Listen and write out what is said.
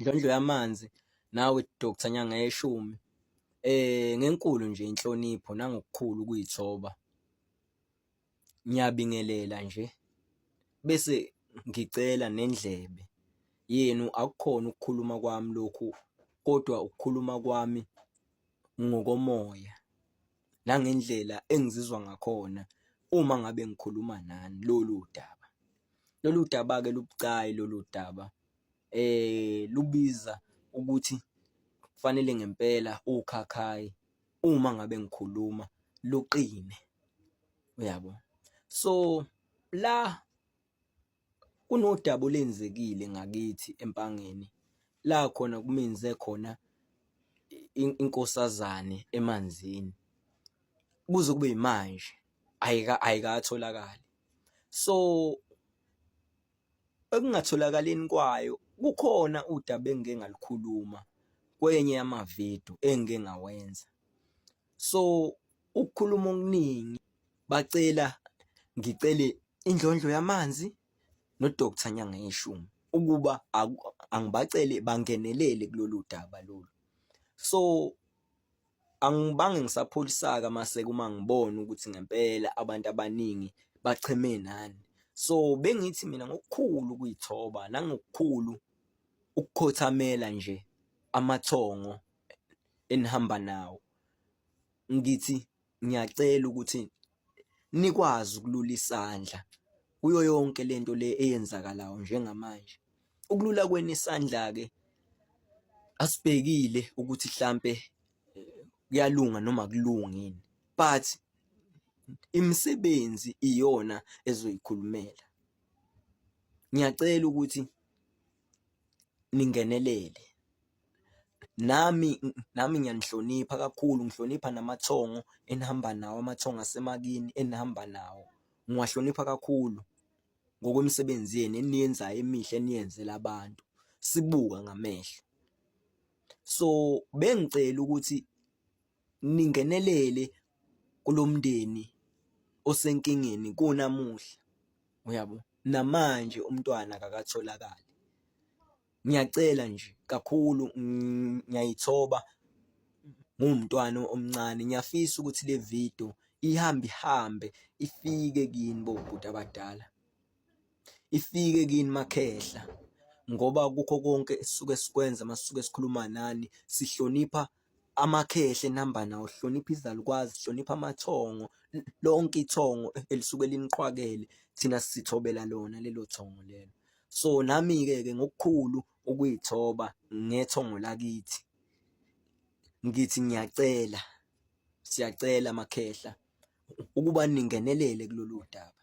Ndlondlo yamanzi nawe Dr Nyangayeshumi ngenkulu nje inhlonipho nangokukhulu ukuyithoba ngiyabingelela nje bese ngicela nendlebe yenu. Akukhona ukukhuluma kwami lokhu kodwa ukukhuluma kwami ngokomoya nangendlela engizizwa ngakhona uma ngabe ngikhuluma nani lolu daba. Lolu daba-ke lubucayi lolu daba lubiza ukuthi kufanele ngempela ukhakhayi uma ngabe ngikhuluma luqine, uyabo? So, la kunodaba olenzekile ngakithi eMpangeni la khona kuminze khona inkosazane emanzini kuze kube yimanje ayikatholakali. So, ekungatholakalini kwayo kukhona udaba engike ngalukhuluma kwenye yamavidiyo engike ngawenza. So, ukukhuluma okuningi bacela ngicele indlondlo yamanzi no-Doctor Nyangayeshumi ukuba angibacele bangenelele kulolu daba lolu. So, angibange ngisapholisaka maseko uma ngibona ukuthi ngempela abantu abaningi bacheme nani. So, bengithi mina ngokukhulu ukuy'thoba nangokukhulu ukukhothamela nje amathongo enihamba nawo, ngithi ngiyacela ukuthi nikwazi ukulula isandla kuyo yonke lento le eyenzakalayo njengamanje. Ukulula kwenu isandla-ke asibhekile ukuthi hlampe kuyalunga noma akulungi yini, but imisebenzi iyona ezoyikhulumela. Ngiyacela ukuthi ningenelele. Nami nami ngiyanihlonipha kakhulu, ngihlonipha namathongo enihamba nawo, amathongo asemakini enihamba nawo, ngiwahlonipha kakhulu ngokwemisebenzi yenu eniyenzayo emihle eniyenzela abantu, sibuka ngamehlo. So, bengicela ukuthi ningenelele kulo mndeni osenkingeni kunamuhla, uyabo? Namanje umntwana akakatholakali. Ngiyacela nje kakhulu ngiyayithoba ngiwumntwana omncane, ngiyafisa ukuthi le video ihambe ihambe ifike kini bobhuti abadala, ifike kini makhehla ngoba kukho konke esisuke sikwenza masisuke sikhuluma nani sihlonipha amakhehla enihamba nawo, sihlonipha izalukwazi, sihlonipha amathongo, lonke ithongo elisuke liniqhwakele thina sithobela lona lelo thongo lelo. So, nami-ke ke ngokukhulu ukuy'thoba ngethongo lakithi ngithi ngiyacela, siyacela makhehla ukuba ningenelele kulolu daba.